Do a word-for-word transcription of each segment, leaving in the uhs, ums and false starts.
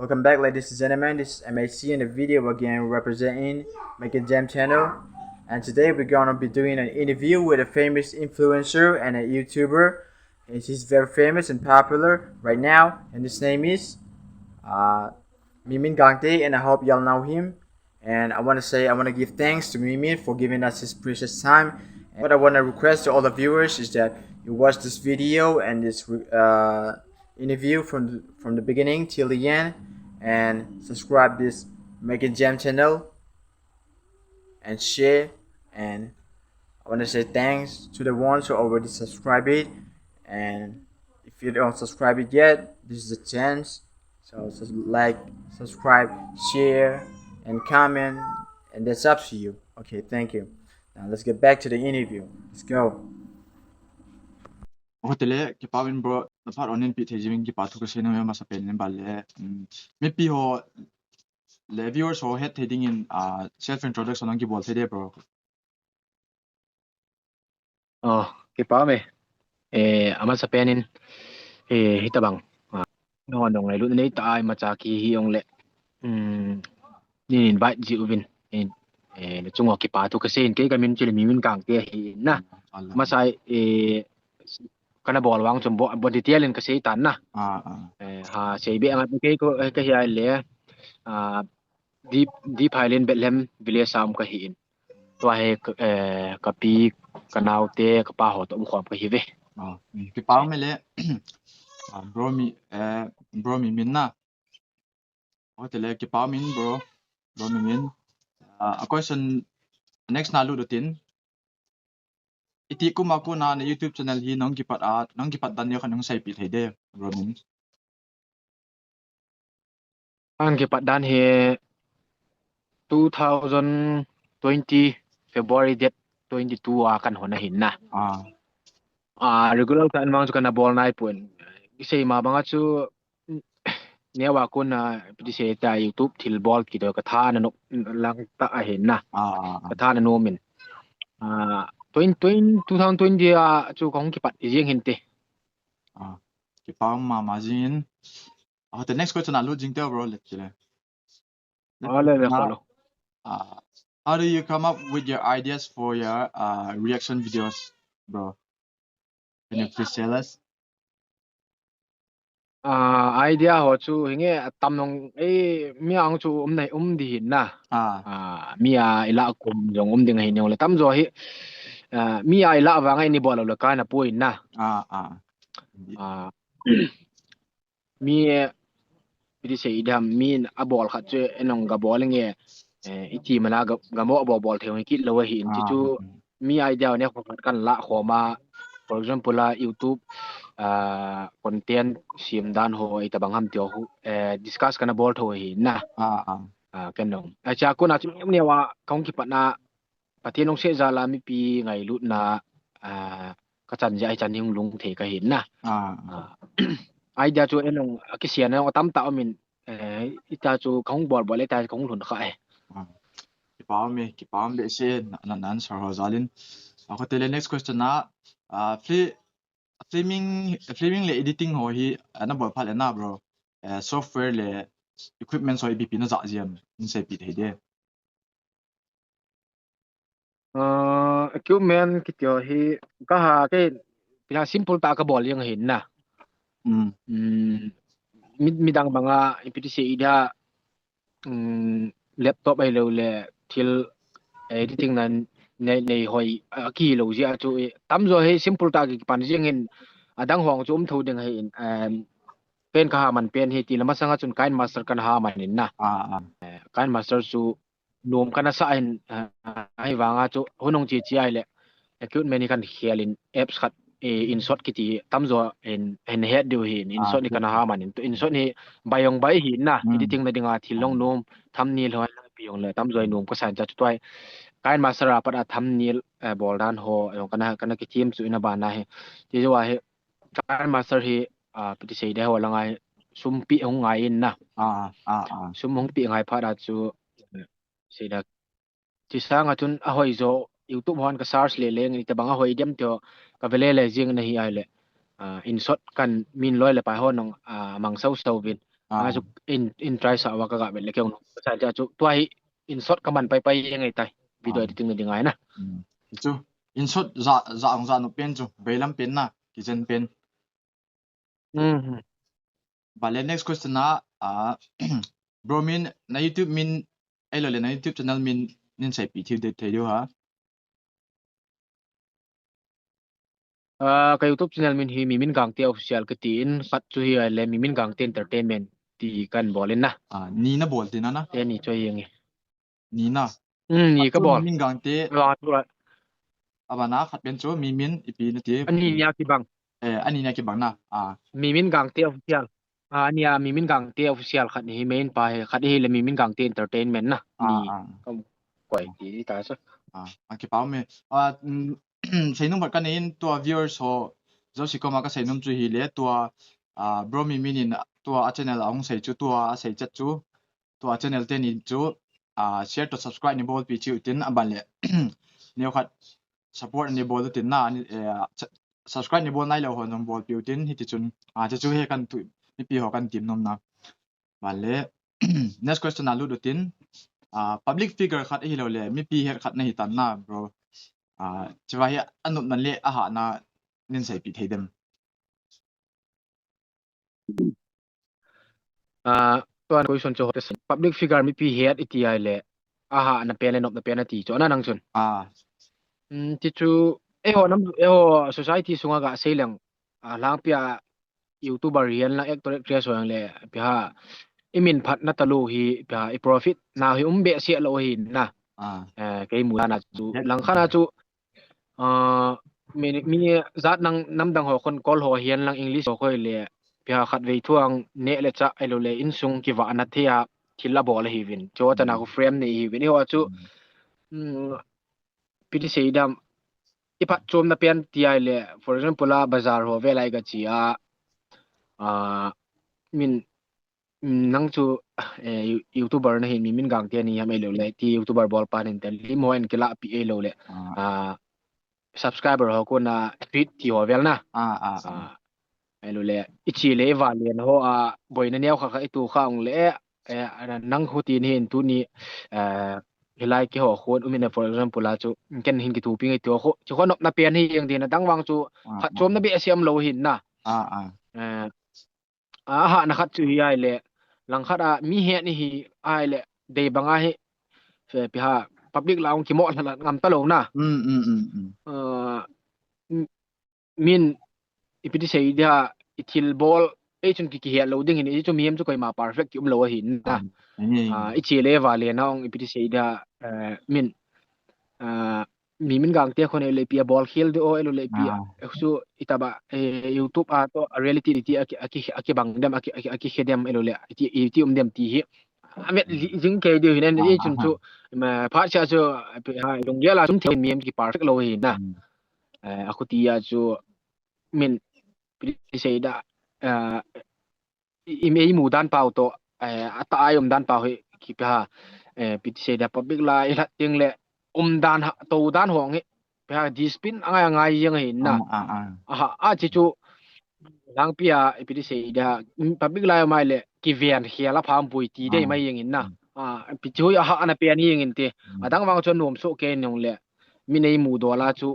Welcome back, ladies and gentlemen. This is M A C in the video again, representing Making Jam channel. And today we're gonna be doing an interview with a famous influencer and a YouTuber. And he's very famous and popular right now, and his name is uh, Mimin Gangte, and I hope y'all know him. And I want to say, I want to give thanks to Mimin for giving us his precious time. And what I want to request to all the viewers is that you watch this video and this uh, interview from the, from the beginning till the end, and subscribe this Making Jam channel and share. And I want to say thanks to the ones who already subscribed it. And if you don't subscribe it yet, this is a chance. So just like, subscribe, share, and comment, and that's up to you. Okay, thank you. Now let's get back to the interview. Let's go. Hotele, kipa min bro, na phat onin pi thei jing kipa thu ka sei na me masa pen nin bal le. Mm, mipi ho le viewers ho het thei dingin, ah, self introduction nang kibol thei de, bro. Oh, kipa me. Eh, amasa penin, eh, hitabang. Ah, no, no, ngailut nei ta ai macha ki hi ong le. Mm, nin invite ji uvin. Eh, eh, chunga kipa thu ka sei in, kei ka min chu le Mimin Gangte hi na. Masai, eh, kana bol vang chun bo, bo detail in ka sei tan na. Ah, ah. Eh, ha, sei be anga kei ko, eh, ka hi ai le. Ah, di, di phailin Bethlehem village sam ka hi in. Tua he, eh, ka pi, ka naute, ka pa ho to um khom ka hi ve. Ah, kipa me le. Ah, bro mi, eh, bro Mimin na. Hotele, kipa min bro. Bro Mimin. Ah, a question, next na lut utin. Iti kum a kona na YouTube channel hi nang kipat a, nang kipat dan ni kha nang sei pi thei de, bro Mimin. An kipat dan hi two thousand twenty February date twenty two a kan hon ahin na. Ah. Ah, regular kan mang chu kana bol nai pun. Kisei ma banga chu newa kona piti se ta YouTube thil bol kiti ka tha na nok lang ta ahin na. Ah, ah, ah. Ka tha na nom in. Ah, twenty, twenty, two thousand twenty a chu kong kipat jing hin te. Ah, kipa ma ma jing in. Ah, the next question a lut jing te bro, let chile. Ah, le, le, na, follow. Ah, how do you come up with your ideas for your, ah, reaction videos, bro? Can you please tell us? Ah, idea ho chu hinge atam nong, eh, mi ang chu um nai um di hin na. Ah. Ah, mi a ila kum jong um ding hin le tam jo hi. Ah, mi a ila vang ai ni bol le ka na pui na. Ah, ah. Ah, mi, eh, piti sei dam min a bol khat chu enong ga bol nge, eh, iti mana ga, ga mo bol bol thei kit lo hi in ti chu. Ah, mi idea ne kho khat kan la kho ma, for example, a YouTube, ah, content sim dan ho, ita bang ham tio hu, eh, discuss kana bol tho hi na. Ah, ah. Ah, ken nong. Acha kona chu ne wa kong kipat na, Pathen nong se jala mipi ngailutna, ah, ka chan ja, ai chan hing lung thei ka hin na. Ah, ah. Ah, idea chu enong, a kisian enong tam ta um in, eh, ita chu kong bol bol, ita kong lhun kha e. Ah. Kipa me, kipa me se na, na, na answer ho jalin. Ako tele next question na, ah, fli-, filming, filming le editing ho hi, ah, na bol pha le na, bro. Eh, software le equipment ho ipi pi na ja jiam, in sei pi thei de. Ah, equipment kiti ho hi ka ha ke pina simple ta ka bol jeng hin na. Mm. Mm, mi, midang banga ipi ti sei ida, mm, laptop ai lo le thil editing nan nei, nei hoi, ah, ki lo jia chu, eh, tam jo hi simple ta ki pan jeng hin adang hong chu um tho ding hi in, em, pen ka ha man pen hi ti la masanga chun KineMaster kan ha man in na. Ah, ah. Eh, KineMaster chu nom kana sa in, ah, hi vanga chu hunong chi chi ai le equipment hi kan khel in apps khat, eh, InShot kiti tam jo in, in het diu hi in, InShot ni kana ha man in, tu InShot ni bai ong bai hi na, mm, editing na dinga thil long nom, thumbnail ho pi ong le tam jo in nom ka san cha chu tuai. KineMaster a pat a thumbnail, eh, bol dan ho, ong kana, kana ki theme chu ina ba na hi. Ti jo a hi, KineMaster hi, ah, piti sei de ho la ngai, sum pi hong ngai in na. Ah, ah, ah. Sum hong pi ngai phat a chu, eh, sei da. Ti sanga chun a hoi jo, YouTube hon ka search le leng, ita bang a hoi dem tio, ka vele le jing na hi ai le. Ah, InShot kan min loi le pai ho nong, ah, mang sau sau vin. Ah. Chu in, in try sa uva ka ga vet le keu no. Sa ja chu tua hi in short ka man pai pai ngai tai. Video editing na ding ai na. Chu in short ja, ja ang ja no pen chu. Bailam pen na, kijen pen. Vale, next question na, ah, bro min, na YouTube min, ahilou le, na YouTube channel min, nin seipeh thei diu, thei diu ha. Ah, ka YouTube channel min hi Mimin Gangte Official kati in, khat chu hi ahile Mimin Gangte Entertainment ti kan bol in na. Ah, ni na bol ti na na. Te ni chu hi nge. Ni na. Hmm, ni ka bol. Mimin Gangte. Ah, tu la. Abana khat pen chu Mimin ipi na ti. Ani nia kibang. Eh, ani nia kibang na. Ah. Mimin Gangte Official. Ah, ania Mimin Gangte Official khat hi main pa hi, khat hi le Mimin Gangte Entertainment na. Ah, ni ah. Ka koi ti ta sa. Ah, a kipah me. Ah, mm, seinom khat ka nei in tua viewers ho jouse koma ka seinom chu hi le tua, ah, bro Mimin in tua a channel a hung sei chu tua a sei chat chu. Tua channel te ni chu, ah, share to subscribe ni bolpi chiu tin aban le. Neo khat support ni bol tin na, ni, eh, ch-, subscribe ni bol nailou hon jong bolpi u tin hiti chun, ah, chu chu he kan tu, mipi ho kan tim nom na. Ban le, next question a lut u tin, ah, public figure khat ahilou le, mipi het khat nahi tan na, bro. Ah, chuva hi anop na le ahahna nin seipeh thei dem. Ah, tua question chu hote sin. Public figure mipi het iti ahile, ahahna pen le nopna pen ati chu ana nang chun. Ah. Hmm, ti chu, eiho nam, eiho society sunga ga sei leng, ah, lhangpia YouTuber hihen lang actor actress ho hihen le, ipi ham, i min phatna talou hi, ipi ham, i profit na hi um behseh lou hi na. Ah. Eh, kei mu dan a chu, langkhat a chu, ah, mi, mi jat nang namdang ho khun Kawl ho hihen lang English ho khoi le, ipi ham khatvei thu ang neh le chah ahilou le insung kivahna thei a thil abol ahiuvin. Chu chan a khu frame nei ahiuvin. Eiho chu, mm, ipi ti sei dem, i phatchomna pen ti ahile, for example a bazar ho vel a i ga che a, ah, min, mm, nang chu, eh, You-, YouTuber nahin, Mimin Gangte ni ham ahilou le, ti YouTuber bol pa nin te, lim ho in kilahpeh ahilou le, ah, subscriber ho kona treat ti ho vel na. Ah, ah, ah. Ah, ahilou le, i che le i vale na ho a, boina neo kha kha i tu kha ong le, eh, nang khu ti ni hin tuni, eh, hilai keiho khun um in, for example a chu, ken hin kithopi ngai ti ho, chu khu nopna pen hi jeng din, adang vang chu, ah, phatchomna behseh um lou hin na. Ah, ah. Eh, ahahna khat chu hi ahile, langkhat a mi het ni hi ahile, dei bang a hi, eh, ipi ham, public lah a hung kimoh lha ngam talou na. Mm, mm, mm, mm. Ah, m-, min, ipi ti sei dia, i thilbol, ei chun ki, kihet lou ding hin, ei chu mihem chu koima perfect ki um lou ahin na. Ah, i che le vale na ong, ipi ti sei dia, eh, min, ah, Mimin Gangte khun ahilou le ipi abol khel diu ahilou le ipi, ah, eh, chu itobang, eh, YouTube a toh, a reality ti a ki, a ki, a kibang dem, a ki, a ki, a kikhe dem ahilou le, iti, iti um dem ti hi. Avet jing kei diu hin, ei chun chu, ma, phat sia chu, ipi ham, lunggel a chun thei mihem ki perfect lou hi na. Eh, akhuti a chu, min, ipi ti sei dia, eh, i, i, i mu dan pau toh, eh, atah a i um dan pau hi, ki ipi ham, eh, ipi ti sei dia public lah a i lhat teng le, um dan ha, tou dan ho nge, ipi ham, discipline angai angai jeng ahin na. Ah, ah, ah. Aha, a che chu, lhangpia, ipi ti sei dia, mm, public lah a i um ahile, kiven khel a phampui ti dei mai jeng in na. Mm. Ah, ipi chu ahahna pen jeng in te. Mm. Adang vang chu anom soh kei nung le, mi nei mu dol a chu,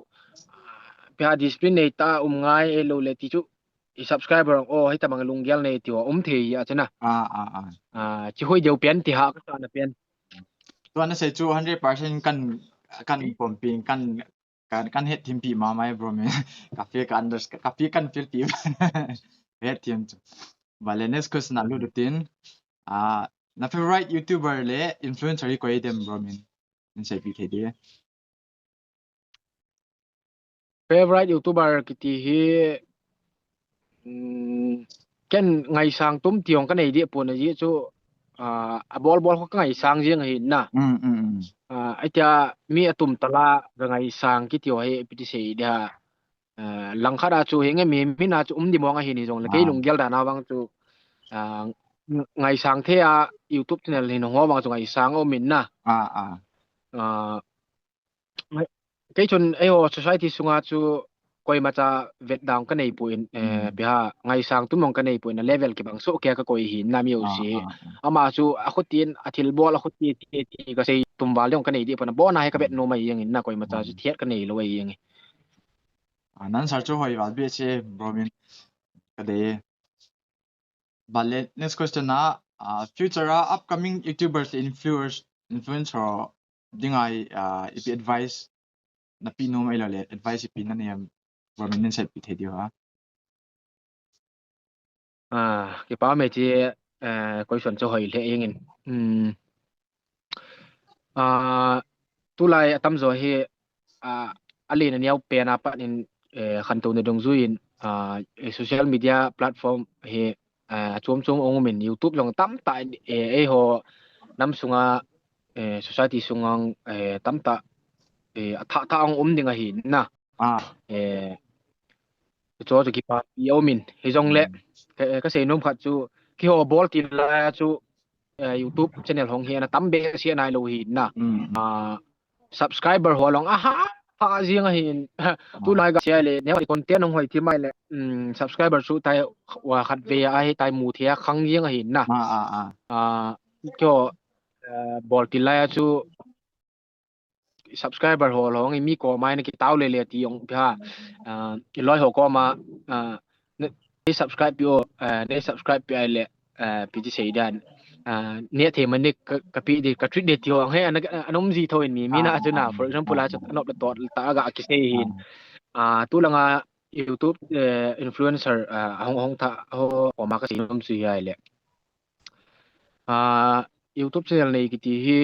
ipi ham discipline nei tah a um ngai ahilou le ti chu, i subscriber ang, oh, hitabang lunggel nei ti ho um thei hi a chu na. Ah, ah, ah. Ah, chi hoi deu pen ti ha ka sana pen. Tua na sei chu hundred percent kan, kan pompi, kan, kan, kan het thim pi mama e bro min. Ka feel, ka understand, ka feel, kan feel pi. Het thim chu. Vale, next question a lut u tin. Ah, na favorite YouTuber le influencer hi koi dem bro min. Nin seipeh thei di. Favorite YouTuber kiti hi, mm, ken ngaisang tum ti jong ka nei deh pon, ajeh chu, ah, abol bol kho ka ngaisang jeng ahin na. Mm, mm, mm. Ah, atia mi atum tah a ka ngaisang kiti ho hi ipi ti sei dia. Ah, langkhat a chu hinge mi, mi na chu um di mong ahin, hijong le kei lunggel dan a vang chu, ah, ng-, ngaisang thei a YouTube channel hin ho vang chu ngaisang um in na. Ah, ah. Ah, Ngai-, kei chun eiho society sunga chu koimacha vet dang ka nei poi, eh, hmm, piha ngaisang tum jong ka nei poi, na level kibang soh kei a ka koi hi na mi u si. Ah, ah, ah. Ama chu a khutin, a thilbol, a khuti, ti, ti ka sei tum val jong ka nei di pon, abon a hi ka vet, hmm, nom ahi jeng in na, koimacha chu, hmm, thiat ka nei lou ahi jeng e. Ah, nan sar chu hoi val be che, bro min ka dei. Vale, next question na, ah, future a upcoming YouTubers le influencers, influencer ho dinga, ah, ipi advice na pe nom ahilou le, advice ipi na nei em, bro min min seipi thei diu ham? Ah, kipa me che, eh, question chu hoi lheh jeng in. Hmm. Ah, tulai atamjo hi, ah, alen aneo pen a pat in, eh, khantouna dungjui in, ah, eh, social media platform hi, ah, achom chom ong um in, YouTube jong tamtah in, eh, eiho nam sunga, eh, society sunga, eh, tamtah, eh, athah thah ong um ding ahi na. Ah. Eh, chu chu kipapi aum in. Hijongle, hmm, ka, ka sei nom khat chu, keiho bol til lai a chu, eh, YouTube channel hong hi ana tam behseh nailou hi na. Hmm, hmm. Ah, subscriber ho long aha, ha jing ahin. Ah. Tulai ga sei le, neo content hong hoi thim mai le, um, subscriber chu tai, wa khat ve a hi tai mu thei a khang jing ahin na. Ah, ah, ah. Ah, keiho, eh, bol til lai a chu, subscriber ho long i mi ko mai na kitao le le ti ong pha. Ah, i loi ho ko ma, ah, ne, ne subscribe pi o, ah, ne subscribe pi ai le, ah, pi ti sei dan. Ah, ne the man ne ka, ka pi di, ka treat di ti ho he, ana, ana um ji tho in mi, mi na, ah, chu na, ah, for example, ah, a chu, ah, anop le tot ta ga ki sei hin. Ah. Ah, tulanga YouTube, eh, influencer, ah, hong, hong tha, ho, ko ma ka sei nom chu hi ai le. Ah, YouTube channel nei kiti hi,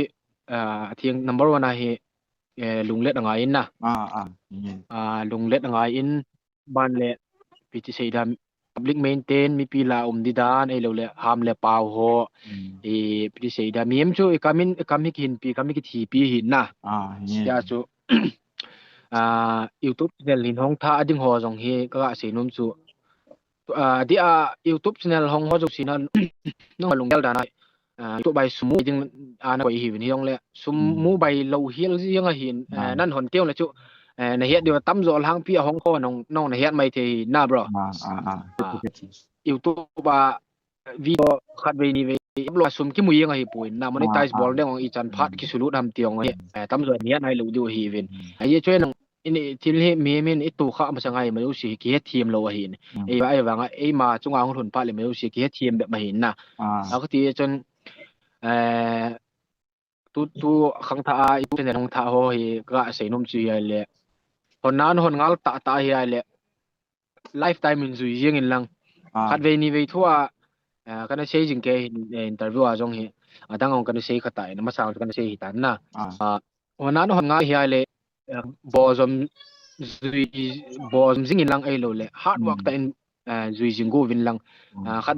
ah, atheng number one a hi, eh, lunglet angai in na. Ah, ah, amen. Ah, lunglet angai in, ban le, pi ti sei dan, public maintain, mipi la um di dan, ahilou le, ham le pao ho, hmm, i, pi ti sei dan, mi em chu, i kam in, i kam hi kihin pi, kam hi kithi pi hi na. Ah, amen. Tia chu, ah, YouTube channel hin hong tha a ding ho jong hi, ka ga sei nom chu, ah, di a YouTube channel hong ho jong si na, nong lunggel dan a, ah, YouTube bai sum mu ding a na koi hi vin hijongle, sum, hmm, mu bai lou hiel jing ahin, ah, ah, nan hon teng le chu, eh, na het diu tamjo lhangpi a hong ko nong, nong na het mai thei na, bro. Ah, ah, ah. Ah, YouTube a video khat vei ni vei upload sum kimu jeng ahi poi na, monetize, ah, ah, bol ding ong i chan phat, hmm, kisulut ham ti ong hi, eh, tamjo na het nai lou diu ahi vin. Hmm. Ahi chu nang in, i thil hi mi, min i tu kha masa ngai ma jouse kihethem lou ahin. Hmm. Ei, ei vang a, eima chunga hung lhun phat le ma jouse kihethem bep ma hin na. Ah. A ka ti chun, eh, tu, tu khangthah a, i tu channel hung thah ho hi ka sei nom chu hi ai le. Hon nan hon ngal tah tah hi ai le. Lifetime in jui jeng in lang. Ah. Khat vei ni vei thu a, eh, kana sei jing kei hin, eh, interview a jong hi. Adang ong kana sei kha ta in, masa kana sei hi tan na. Ah. Ah, Hon nan hon ngai hi ai le, eh, bol jom jui, bol jom jing in lang ahilou le, hard work, hmm, tah in, eh, jui jing go vin lang. Hmm. Ah, khat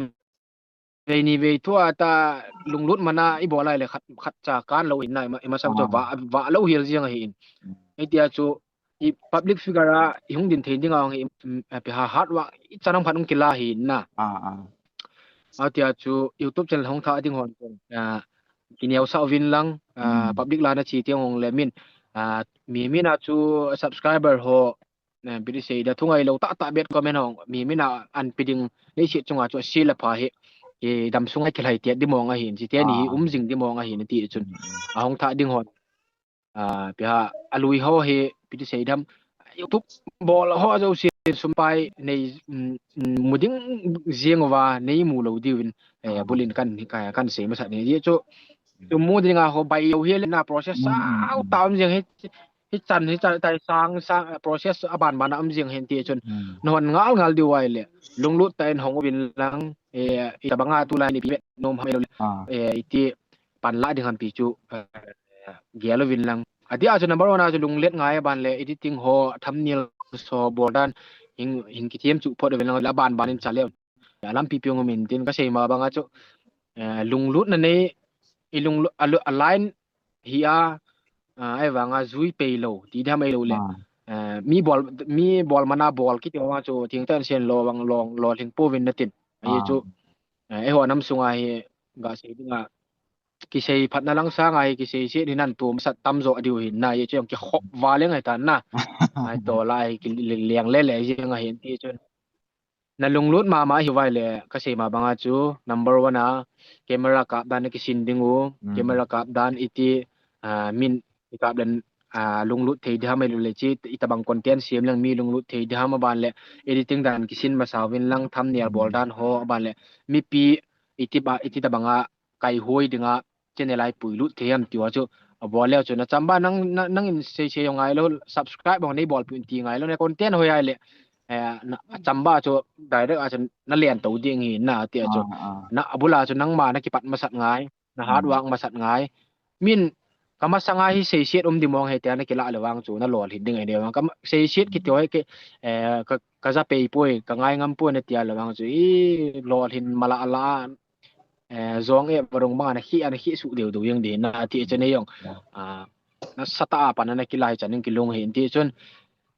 vei ni vei thu a ta lunglut man a i bol ai le khat, khat cha kan lou in na, i ma, i masang chu, ah, va, va lou hiel jeng ahi in. Hmm. Ei tia chu i public figure a i hung din thei ding a hung hi, mm, eh, pi ha hard work i chan hung phat hung kila hi in na. Ah, ah. A tia chu YouTube channel hung tha ding hon, ah, kineo sa vin lang, ah, hmm, public la na chi tiang hong le min, ah, mi, mi na chu subscriber ho, na, pi ti sei da thungai lou tah tah bet comment hong, mi, mi na an pi ding nei si chunga chu si la pha hi, i dam sunga kilhai tiat di mong ahin, chi te ni hi, ah, um jing di mong ahin ti chun, hmm, a hung tha ding hon. Ah, pi ha, a lui ho hi, pi ti sei dam, YouTube bol ho jouse sum pai nei, mm, mm, mu ding jeng uva nei mu lou diu vin, eh, ah, bulin kan, kan, kan sei masa ni. Ye chu, chu mu ding a ho bai lou hi le na process, mm, mm, sao, mm, ta um jeng hi, hi chan, hi chan, tai sang, sang, process a ban ban a um jeng hen ti chun. Mm. Non ngal ngal diu ai le. Lunglut tah in hong uvin lang, eh, i tabang a tulai ni pi nom ham lou le. Ah. Eh, i ti pan la ding ham pi chu, eh, gel uvin lang. Adia chu number one a chu lunglet ngai a ban le editing ho, thumbnail so bol dan hing, hing kithiam chu phot uvin lang la ban ban in cha le. A lampi pi ngom in tin ka sei ma bang a chu, eh, lunglut na nei, i lunglut, a lu-, a line hi a, ah, ai vang a jui pei lou, ti dam ai lou le. Ah. Eh, mi bol, mi bol man a bol kiti ma chu, thing tan sen lo vang long, lo thing po vin na tin. Ai chu, ah, eh, eiho nam sunga hi ga sei ding a, kisei phatna lang sanga hi kisei set hi nan tum sat tam jo diu hin na, hichu jong kikhop va leng ahi tan na. Ai to la hi kileng le le jeng ahin ti chun. Na lunglut mama hi vai le, kasei ma banga chu, number one a, camera kap dan na kisin ding u, Mm. camera kap dan iti, ah, min kap dan, ah, lunglut thei diham ahi le chi, itabang content sem lang mi lunglut thei diham aban le, editing dan kisin masa uvin lang, thumbnail bol dan ho aban le, mipi iti ba, iti tabanga kai hoi dinga channel a i puilut thei ham tiu a chu, abol leu chu na chamba nang, na, nangin sei sei jong ngai lou, subscribe jong nei bolpeh un ti ngai lou, na content hoi a le, eh, na, achamba chu direct a chu na len to ding hi na ti a chu. Ah, ah. Na abul a chu nangma na kipat masat ngai, na hard Mm. work masat ngai. Min ka masanga hi sei set um di mong he tia na kila le vang chu na lolhin ding ahi ne vang. Ka ma-, sei set kiti ho hi ke, eh, ka, ka ja pei poi, ka ngai ngam poi na tia le vang chu i lolhin mala la, eh, jong e, varung banga na khi, ana khi su deu deu jeng di na ti chun ei jong. Yeah. Ah, nasatah a pan a na kilai chan in kilung hin ti chun,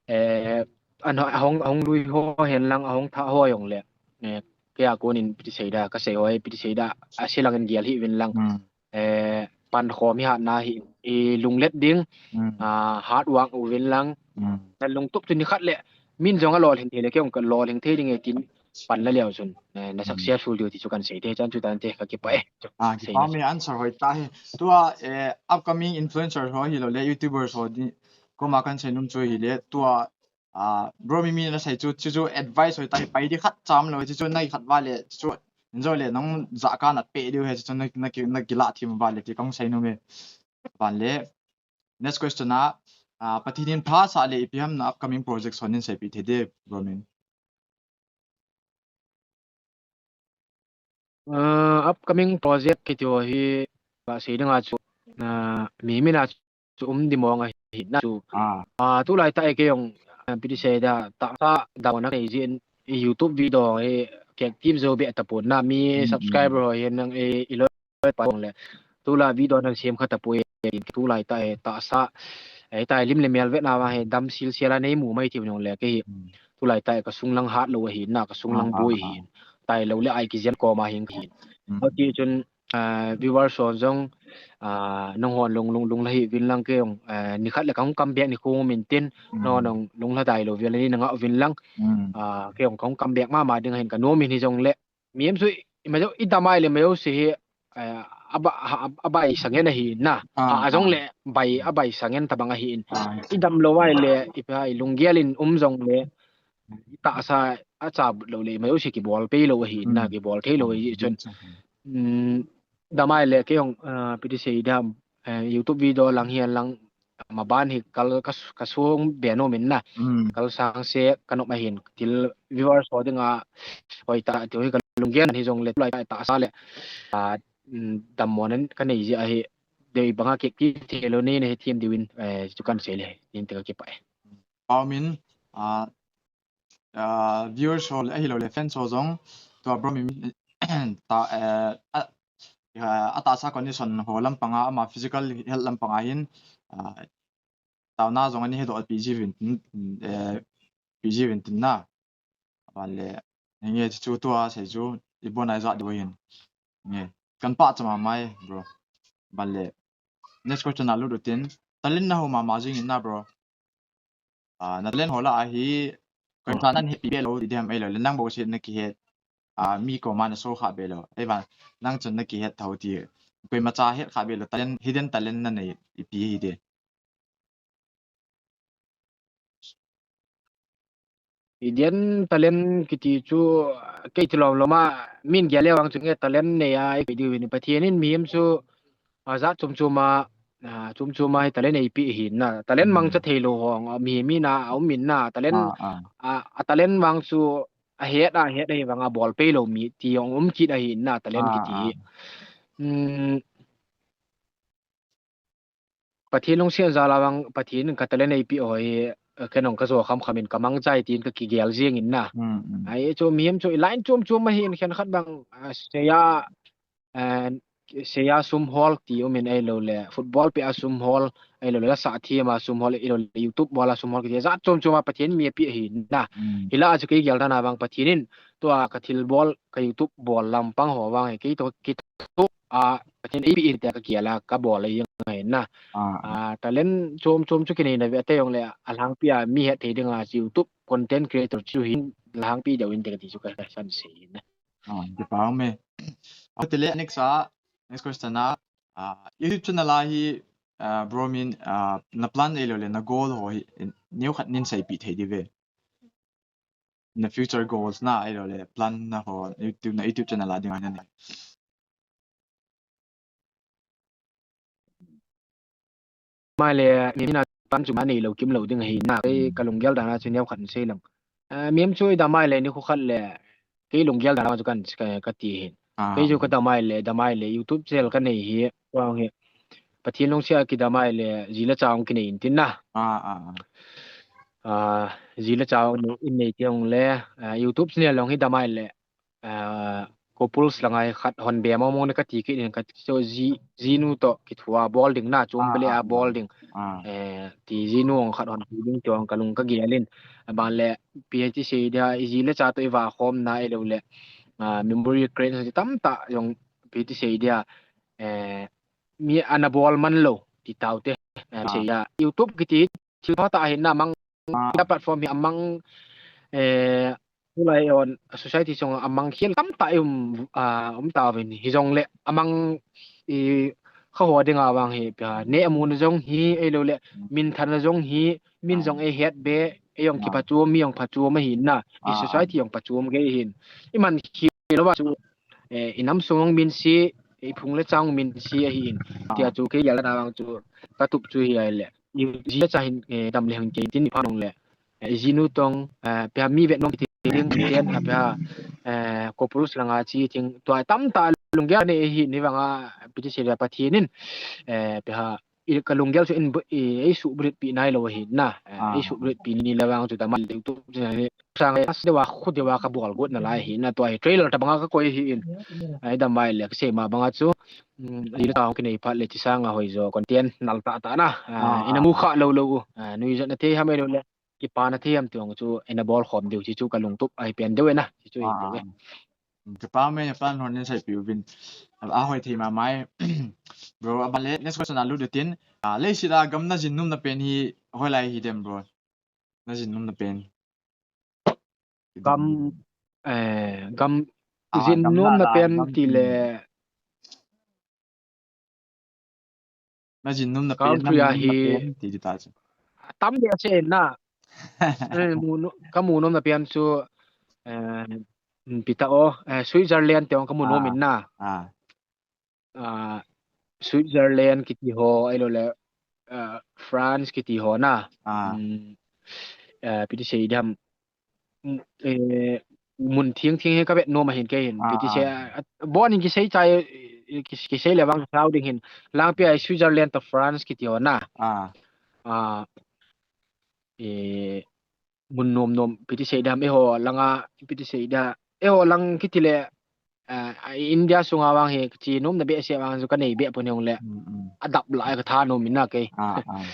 eh, an ho-, ahung, ahung lui ho hen lang, ahung tha ho jong le, eh, kei a kon in pi ti sei da, ka sei ho hi pi ti sei da, a sei lang in gel hih uvin lang. Mm. Eh, pan khom hi hatna hi, i lunglet ding, Mm. ah, hard work uvin lang. Mm. Na lungtup chu nikhat le, min jong a lolhing thei le, kei jong ka lolhing thei ding e tin pan la leu chun, eh, na Mm. successful diu ti chu kan sei te, chan chu tan te, ka kipah e. Ah, Sei kipah na. Me answer hoi ta hi. Tua, eh, upcoming influencer ho hi lou le, YouTubers ho di, koma kan sei nom chu hi le, tua, ah, bro Mimi na sei chu, chu chu advice hoi ta hi, pai di khat cham lou, chu chu nai khat va le, chu chu, in jo le, nang ja ka na pe diu he, chu chu na, na ki, na kila thim va le, ti kong sei nom e. Van le, next question a, ah, Pathen in pha sah le, ipi ham na upcoming project ho nin sei pi thei de, bro Mimi. Ah, upcoming project kiti ho hi, ba sei ding a chu, ah, mi min a chu um di mong ahi na chu. Ah. Ah, tulai tah e kei jong, ah, pi ti sei da, tahsa dau na kei jin, i YouTube video hi, ki active jo be tapon na, mi Mm, mm. subscriber ho hi nang e, i loi pa jong le. Tulai video nan sem kha tapoi, tulai tah e, tahsa, eh, tai lim le mel vet na va he, dam sil sil a nei mu mai ti jong le, kei hi. Mm. Tulai tah e ka sung lang hat lou ahi na, ka sung Ah, lang ah, boi ah. Hi. Tai lou le ai kijen koma hin ki. Mm. Ati chun, ah, viewers ho jong, ah, nang hon lung, lung, lung la hih uvin lang kei jong, ah, nikhat le ka hung come back ni khu min tin, Mm. nang hon lung la dai lou vel ni na ngah uvin lang. Mm. Ah, kei jong ka hung come back mama ding ahin ka nom in hi jong le. Mi em chu i, i mai jo, i dam ai le mai jo si hi, eh, a ba, a, a bai sangen ahi na. Ah, Ha, a jong ah. le bai, a bai sangen tabang ahi in. Ah. I dam lou ai le, i pa i lunggel in um jong le, i tahsa a cha lou le, mai jo si kibol pei lou ahi na, Mm. kibol thei lou Ah, ahi chun. that's okay. Mm, dam ai le kei jong, ah, pi ti sei dam, eh, YouTube video lang hihen lang, ma ban hi kal ka s-, ka sung be nom in na. Mm. Kal sang se ka nom ahin, thil viewers ho dinga, hoi ta, ti ho hi ka lunggel hi jong le, tulai tahsa le, ah, mm, dammo nan ka nei jeh ahi, dei banga kek ti thei lou nei na hi thiam diu in, eh, chu kan sei le, tin te ka kipah e. Pau min, ah, ah, viewers ho le, ahi lou le, fans ho jong, tua bro Mimi, ta, eh, a, ah, a tahsa condition ho lampanga, ama physical health lampanga hin, ah, taona jong ani he doh pi ji uvin tin, eh, pi ji uvin tin na. Van le, nge chu tua sei chu, i bon ai ja diu hin. Nge, kan pachat mama e, bro. Van le, next question a lut u tin, talent na ho mama jing in na, bro. Ah, na talent ho lah a hi, koi cha nan hepi be lou, ti dem ai lou, le nang bou si na kihet, ah, mi koma na show kha be lou. Ei van, nang chun na kihet tho ti, koima cha het kha be lou, talent, hidden talent na nei, ipi hi de. Hidden talent kiti chu, kei ti lom lom a, min gel le vang chu nge talent nei a, i koi diu hin Pathen in mihem chu, a jat chom chom a, a, chom chom a hi talent eipeh ahi na. Talent mangcha thei lou ho, a, mihem in a, a um in na, talent, a, a talent vang chu, a het a, het ahi vang a bol pei lou mi, ti jong um kit ahi na, talent kiti hi. Um, Pathen lungset jal a vang, Pathen in ka talent eipeh ho hi, eh, ken jong ka jo kham kham in ka mangcha e tin ka kigel jing in na. Ai chu mihem chu i line chom chom ahi in khenkhat bang, ah, sei a, eh, sei a sum hol ti um in ahilou le, football pet a sum hol, ahilou le, la sa them a sum hol, ahilou le, YouTube bol a sum hol, kiti jat chom chom a Pathen in mi apeh ahi na. Hi lah a chu kei gel dan a vang Pathen in, tua ka thil bol, ka YouTube bol lampang ho vang hi, kei toh, kei toh a, Hin ipi in tia ka kial a, ka bol a jeng ahi na. Ah, ah. Ah, talent chom chom chu kinei na ve te jong le, alhangpi a mi het thei ding a chu YouTube content creator chu hin lhangpi deu in te ka ti chu ka, ka san sei na. Ah, kipa me. Ati le next a, next question a, ah, YouTube channel a hi, ah, bro min, ah, na plan ei lo le, na goal ho hi, in, neo khat nin seipi thei di ve. Na future goals na, ei lo le, plan na ho, YouTube, na YouTube channel a ding a na ni. Mai le, mi na pan chu ma nei lo kim lo ding ahi na, kei ka lunggel dan a chu neo khat in sei lang. Ah, mi em chu i da mai le, ni khu khat le, kei lunggel dan a chu kan, ka, ka ti hin. Ah. Kei chu ka da mai le, da mai le, YouTube channel ka nei hi, wang hi. Pathen lungset a ki da mai le, ji le cha hung kinei in tin na. Ah, ah, ah. Ah, ji le cha hung nei, in nei ti hung le, ah, YouTube channel long hi da mai le, ah, couples langa hi khat hon be mong mong na ka ti kit in ka ti chu ji, jinu to kithua bol ding na chom bele a bol ding. Ah. Eh, ti jinu hung khat hon ti ding ti hung ka lung ka gel in. Aban le P H D sei dia i ji le cha to i va khom na i lo le. Ah, memory create tam ta jong P H D sei dia, eh, mi ana bol man lo ti tau te. Eh, sei dia YouTube kiti thil pha ta hin na mang, ah, platform hi amang, eh, tulai on society sung amang khel tam ta um, ah, um ta vin hi jong le amang i kha ho ding a vang hi pia ne amun jong hi ei lo le min than jong hi min jong ei het be ei jong ki pha chu mi jong pha chu ma hi na i society jong pha chu ge hin i man khel lo va chu, eh, i nam sung min si i phung le chang min si ahi in tia chu kei yal na vang chu ka tup chu hi ai le. Ji le cha hin, eh, dam le hung kei tin i pha nong le. Eh, jinu tong, eh, pia mi vet nong ti ding ten a pia, eh, couples langa chi ting tua tam ta lunggel nei hi ni vang a P H D sei dia Pathen in, eh, pia i ka lunggel chu in bu-, i, ei subrit pi nai lo hi na, eh, ei subrit pi ni le vang chu da mai le tu chu ni sang le as de wa khu de wa ka bol got na lai hi na tua hi trailer ta banga ka koi hi in. Ai da mai le ka sei ma banga chu. Mm, a lila tao kinei phat le chi sanga hoi jo content nal ta ta na. Ah, ah, ina mu kha lo lo u. Ah, nui jat na thei ham ei lo le. Kipa na thei ham ti ong chu ina bol khom deu chi chu ka lungtup ahi pen deu e na. Chi chu hi deu e. Ah, ah. Mm, kipa me na plan hon nin seipi uvin. A hoi thei ma mai. Bro, aban le next question a lut tin. Ah, leiset a gam na jin nom na pen hi hoilai hi dem, bro. Na jin nom na pen. Gam, eh, gam, ah, jin nom na pen ti le. Na jin nom na pen, country a hi ti di ta chu. Tam dia se na. Eh, mu no, ka mu nom na pen chu, eh, pi ta o, eh, Switzerland te ong ka mu nom in na. Ah. Ah, Switzerland kiti ho, ei lo le, ah, France kiti ho na. Ah. Mm, eh, P H D sei diam, mm, eh, mun thiang thiang hi ka vet nom ahin kei hin. Ah, P H D sei, ah, ah, bon in kisei chai, eh, ki, kisei le vang sao ding hin. Langpi a Switzerland to France kiti ho na. Ah. Ah, eh, mun nom nom, P H D sei diam, eiho langa, P H D sei dia, eiho lang kiti le, ah, India sunga vang hi, chi nom na be se vang su ka nei be pon hong le. Mm, mm. Adap la ka tha nom in na kei. Ah, ah.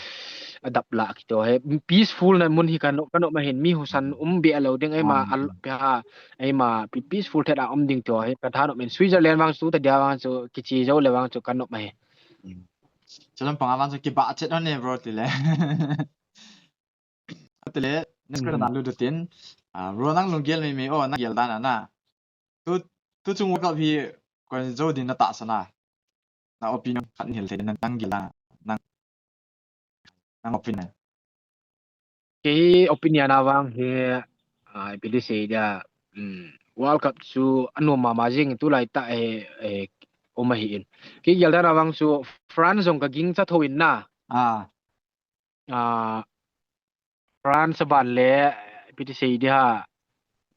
Adap la kito he, peaceful na mun hi ka no, ka no ma hin, mi husan um be lo ding, ei ma, ah, al, ah, pe ha, ei ma, pe-, peaceful thet a um ding to he, ka tha nom in Switzerland vang su ta dia vang su, kichi jo le vang su ka no ma he. Mm. Chalam panga vang su ki ba chet on ne, bro, ti le. Atile, next question a lut tin. Ah, bro, nang lunggel mei mei o, nang gel dan a na. Tu, tu chung World Cup hi, koi jo din na tahsan a. Na opinion khat hil thei na nang gel dan a. Nang, nang opinion. Kei opinion a vang hi, ah, P H D sei dia, mm, World Cup chu anom mama jing tulai ta e, e, um ahi in. Kei gel dan a vang chu France jong ka ging cha tho in na. Ah. Ah, France aban le, P H D sei dia,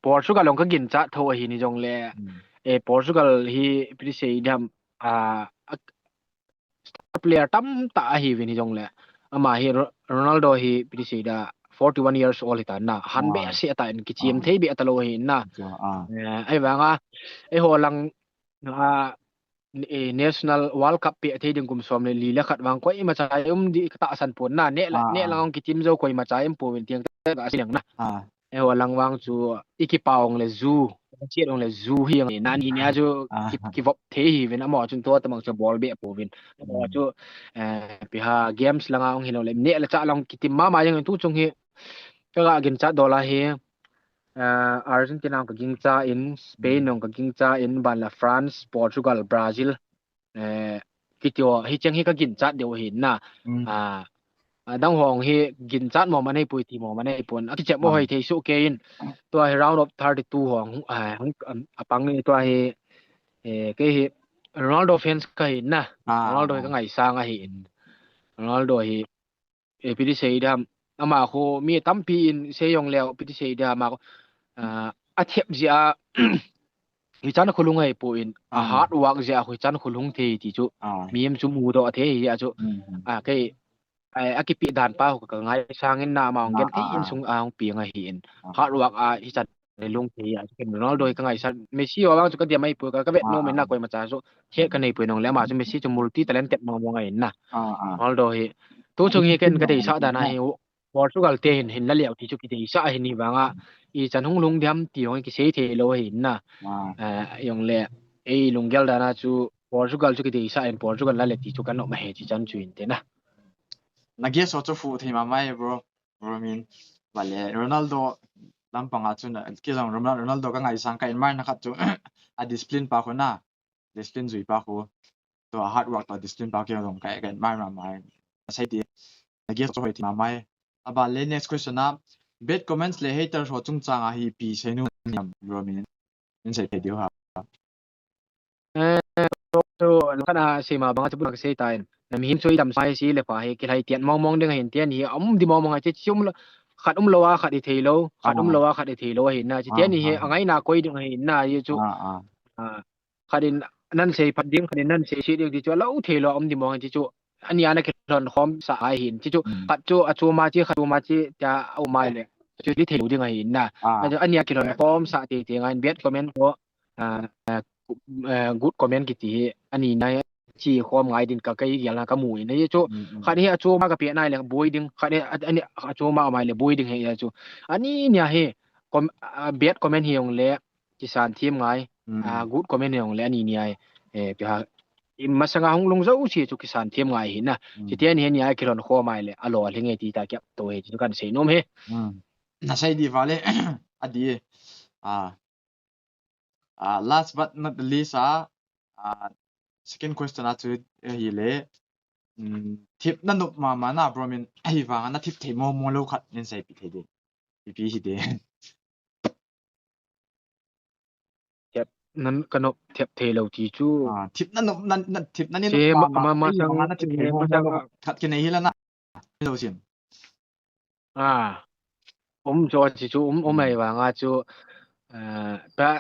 Portugal ong ka gin cha tho ahi ni jong le, mm, eh, Portugal hi P H D sei dia, ah, a, star player tam ta ahi ve ni jong le, ama hi Ro-, Ronaldo hi P H D sei dia, forty-one years old hi ta na, han be, ah, se ta in kichim, ah, thei be ta lo hi na. Cho, ah. Eh, ei vang a, eiho lang, ah, eh, National World Cup pe thei ding kum som le li le khat vang koima cha um di ka tahsan pon na, ne la, ah, ne ah, lang kitim jo koima cha um pon tiang te ka si lang na. Ah. Eiho lang vang chu i kipah ong le ju, i chet ong le ju hi ang, nani nia chu ki, kivop thei hi vin, amaho chun tua tamang chu bol be pouvin. Amaho chu, eh, piha games langa ong hilou le, neh le chah lang kitim mama jeng tu chung hi, ka ga ginchat dol a hi, eh, Argentina ong ka gingcha in, Spain ong ka gingcha in, ban la France, Portugal, Brazil, eh, kiti ho, hicheng hi ka ginchat deu ahi na. A, adang ho hi ginchat mo man ahipoi ti mo man ahipon. Akichep mo hoi thei soh kei in. Tua hi round of thirty-two ho, a, apang ni tua hi, eh, kei hi Ronaldo fans ka hi na. Ronaldo hi ka ngaisang ahi in. Ronaldo hi, eh, ipi ti sei diham, ama khu mi tampi in sei jong leu, ipi ti sei diham, ama khu, a, athep jeh a, hichan khulhung ahipon, a hard work jeh a khu hichan khulhung thei ti chu, mihem chu mudoh thei jeh a chu, a, kei, a, akipe dan pa khu ka ngaisang in na, ama hung genthei in sung a hung peng ahi in, hard work a hichan lhung thei a chu, ken Ronaldo hi ka ngaisang, Messi ho vang chu ka dem ahipoi, ka, ka vet nom in na, koimacha chu het ka neipoi, nong le ama chu Messi chu multi talented mong mong ahi in na. Ronaldo hi, tu chung hi ken ka deisah dan a hi, Portugal te hin, hin la leu ti chu kideisah ahi ni vang a, ichan hung lhung diham ti jong kisei thei lou ahi in na. Eh, jong le, ei lunggel dan a chu Portugal chu kideisah in Portugal la le ti chu ka nom ahi, hichan chu in te na. Na guess ho chu fuh thei mama e, bro. Bro min. Vale, Ronaldo lampang a chu na, kei jong Ronaldo, Ronaldo ka ngaisang, ka admire na khat chu a discipline pa khu na. Discipline jui pa khu. Tua hard work, tua discipline pa kei jong ka, ka admire mama e. Sei ti. Na guess chu hoi thei mama e. Aban le next question a, bad comments le haters ho chungchang a hi ipi sei nom em, bro min. In sei thei diu ham. Eh, chu, khat a sei ma bang a chu bun a ka sei ta in. Na mihem chu i damsung a hi si le pha hi kilhai tiat mong mong ding ahin, tiat ni hi a um di mong mong a, chi, chi um lo, khat um lou a khat i thei lou, khat um lou a khat i thei lou ahi na, chi tiat ni hi a ngaina koi ding ahi na, hi chu. Ah, khat in nan sei phat ding, khat in nan sei si ding ti chu a lou thei lou a um di mong a, chi chu. Ani a na kilhon khom sa ahi in, chi chu. Khat chu a chu ma chi, khat chu ma chi, tia a um a le. Chu di thei lou ding ahi na. Ani a kilhon khom sa ti ti ngai in bad comment ko. Ah, ah, gu-, eh, good comment kiti hi, ani na hi, chi khom ngai din ka kai gel na ka mu in, hi chu, khat hi a chu ma ka pe nai le boi ding, khat hi a, ani a chu ma mai le boi ding hi chu. Ani nia hi, com-, ah, bad comment hi jong le, kisan them ngai, ah, good comment hi jong le, ani nia hi, eh, pi ha, i masanga hung lung jo si chu kisan them ngai hi na. Chi tian hi nia kilhon khom mai le, a lo lhing e ti ta kiap to hi chu kan sei nom hi. Na sei di vale, a di, ah, Ah, last but not the least, ah, ah, second question a chu, eh, hi le, um, thip na nop mama na, bro min, ahi vang, na thip thei mo mo lou khat, nin sei pi thei de. Ipi hi de. Thep, nan ka nop thep thei lou ti chu. Ah, thip na nop, na, na, thip na ni nop mama, ma, ma, ahi vang, na thip thei mo mo lou khat kinei hi la na. Lou sin. Ah, um, chu, chu, chu, um, um, ahi vang a chu, eh, pa,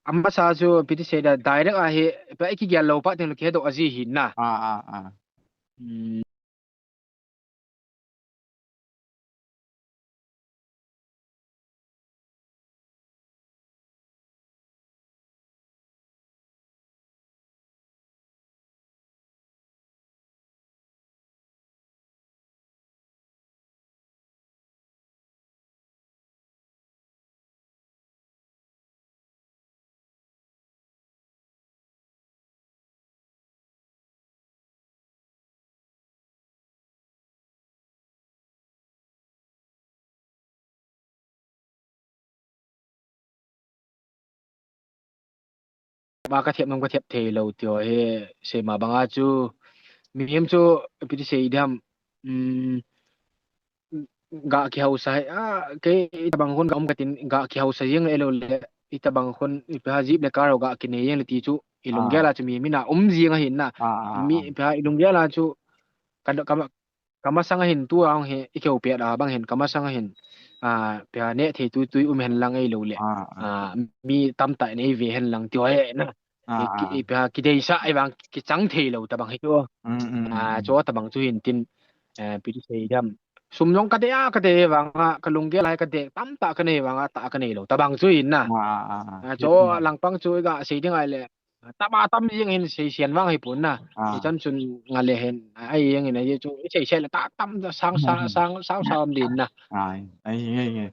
amasa chu, ipi ti sei da, direct ahi, pa, i kigel lou pa, teng lou kihe doh a ji hi na. Ah, ah, ah. Hmm. Ba ka thep nom ka thep thei lou ti ho hi, sei ma bang a chu, mihem chu, ipi ti sei diham, um, ga kihausa, ah, kei itabang khun ga um katin, ga kihausa jeng le lou le, itabang khun, ipi ha jeep le car ho ga kinei jeng le ti chu, i lunggel a chu mi, mi na um jing ahi na. Ah, ah, mi, ah. Ipi ha i lunggel a chu, ka, ka, ka masang a hin tu a hung hi, i keu pet a bang hin, ka masang a hin, ah, ipi ha neh thei tui tui um hen lang ei lou le. Ah, ah. Ah, mi tamtah in ei ve hen lang ti ho hi na. Ah, i, ki, ah. Ipi ha, kideisah ahi vang, kichang thei lou tabang hi chu. Mm, mm, ah, mm, chu tabang chu hin tin, eh, ipi ti sei diham. Sum jong ka dei a, ka dei vang a, ka lunggel a ka dei, tamtah ka nei vang a, tah ka nei lou tabang chu hin na. Ah, ah, ah, ah. Ah, chu langpang chu i ga sei ding ahi le. Tama tam jing hin sei sian vang hi pun na. Ah. Ichan chun nga le hin, ai jing hin, ai chu, i sei sei le ta tam ta sang sa, Mm. sang, sang sa um din na. Ai, ai, ai, ai.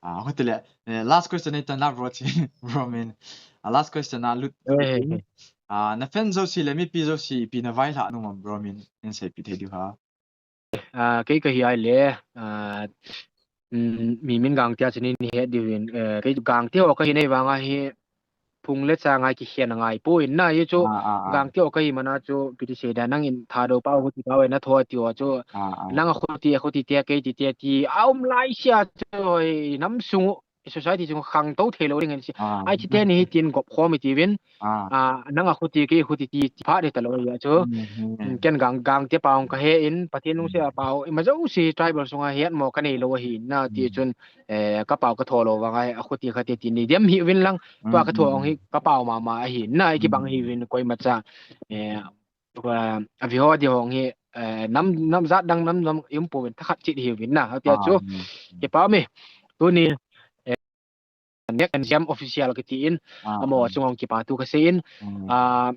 Ah, hoti le, eh, last question ni tan la bro chi, bro min. Ah, last question a lut. Eh, eh, eh. Ah, na fan jouse le mipi jouse ipi na vaihla nom am bro min, in seipi thei diu ha. Ah, kei ka hi ai le, ah, mm, mi min Gangte a chini ni het diu hin, eh, kei Gangte ho ka hi nei vang a hi, phung le chang a kikhen a ngai poi na, ye chu Ah, ah, ah. Gangte ho ka hi mana chu, piti se da nang in Thadou pau khuti pau na tho ti ho chu, Ah, ah. nang a khuti, a khuti te, kei ti te ti, a um lai sia chu, i nam sung, i society chung khang to thei lo ding hin si. Ah. Ai ti te ni hi tin gop khom i ti vin. Ah. Ah, nang a khuti kei khuti ti, ti pha de ta lo ya chu. Mm, mm. Mm, ken Gang, Gangte pau ka he in, Pathen nung se a pau, i ma jouse tribal sunga het mo ka nei lo hi na ti Mm. chun, eh, ka pau ka tho lo vang a, a khuti kha te ti ni dem hi vin lang, tua ka tho Mm, ong hi mm. ka pau mama a hi na, i kibang hi Mm. vin koima cha, eh, a, a vi ho di hong hi, eh, nam, nam jat dang nam, nam i um poi vin thakhat chit hi vin na, ti a chu, Ah, mm, mm. kipah me, tuni, eh, Nek and Jam Official kiti in, Ah, amo ah. chung ong kipah thu ka sei in, Mm. ah,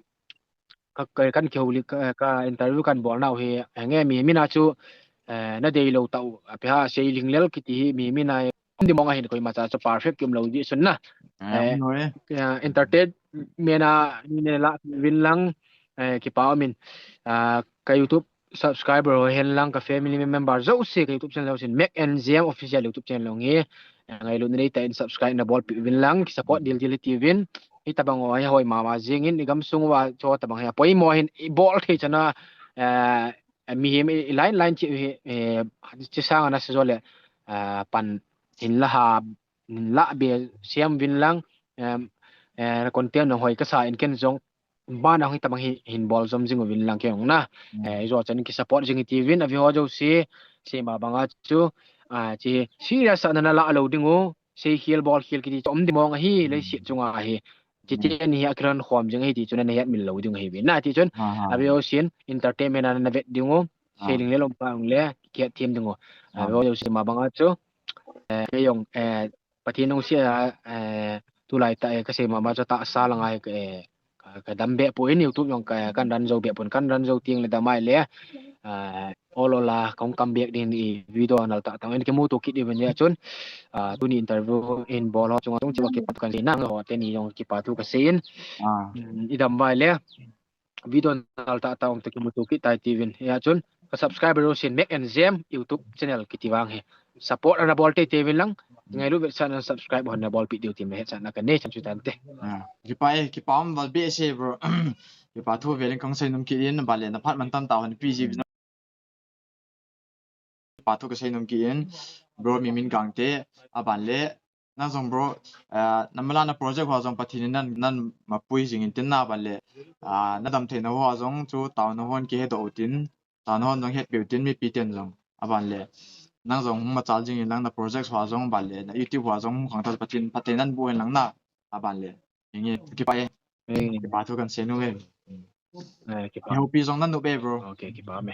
ka, ka, kan kihoulim, ka, ka interview kan bol nau hi, eh, nge mi, mi na chu, eh, na dei lo tau, a pe ha sei ling lel kiti hi, mi, mi na, um di mong a hin koima cha chu perfect ki um lo di sun na. Ah, Eh, um lo e. eh, entertainment a ni ne la vin lang, eh, kipah um in, ah, ka YouTube subscriber ho hen lang, ka family member jouse ka YouTube channel jouse in, Mac and Jam Official YouTube channel ong hi, eh, ngailut na nei ta in subscribe na bolpi vin lang, ki support dil dil ti vin, i tabang ho hi hoi mama jing in, i gam sung uva cho tabang hi, poimo hin, i bol thei chana, eh, mi hi, i line line chi hi, eh, chi sang ana se jo le, eh, pan hin la ha, hin la be siam vin lang, em, eh, content nong hoi ka sa in ken jong, ban a hung tabang hi, hin bol jom jing uvin lang kei ong na. Mm. Eh, i jo chan ki support jing i ti vin, a vi ho jouse, sei ma bang a chu, ah, chi serious a na na la lo ding u, sei khel bol khel kiti chu um di mong a hi, Mm. leiset chung a hi. Chi Mm. ti ni hi a kiran khom jing a hi ti chu na na het mil lo ding u hi vin na ti chun, Ah, ah. a vi ho sin, entertainment a na vet ding u, sei Ah. ling le lom pa ong le, ki het them ding u. A Ah. vi ho jouse ma bang a chu, eh, kei ong, eh, Pathen nung se a, eh, tulai ta, eh, ka sei mama chu tahsa lang a, eh, ka, ka dam be poi in YouTube jong ka, kan run jou be poi in, kan run jou teng le dam a le, ah, ol ol a, kong come back ding i video nal tah tah in kimuto kit diu vin a chun, ah, tuni interview in bol ho chung a tung chi ma kipah thu kan sei nang ho te ni jong kipah thu ka sei in, Ah. mm, i dam a le, video nal tah tah ong te kimuto kit tai ti vin. Hia chun, ka subscriber ho sin Mac and Jam YouTube channel kiti vang hi. Support ana bol tei tei vin lang, Mm. ngailut vetsahna subscribe ho na bolpi diu ti me hetsahna ka nei chan chu tante. Ah, kipah e, kipah um val behseh bro. Kipah thu vel in kong sei nom kit in, ban le na phat man tam tah hon pi ji Mm. vin. Kipah thu ka sei nom kit in, bro mi min Gangte, a ban le, nang jong bro, ah, na mala na project ho jong Pathen in nan, nan mapui jing in tin na ban le, ah, na dam thei na ho jong chu taona hon kihe doh u tin, taona hon jong het pe u tin mipi ten jong, a ban le, nang jong hung machal jing in lang na project ho jong ban le, na YouTube ho jong hung khang ta Pathen, Pathen nan bu hen lang na, a ban le, inge, kipah e, Mm. kipah thu kan sei nom e. Eh, kipah. Houpi jong na nop e, bro. Okay, kipah me.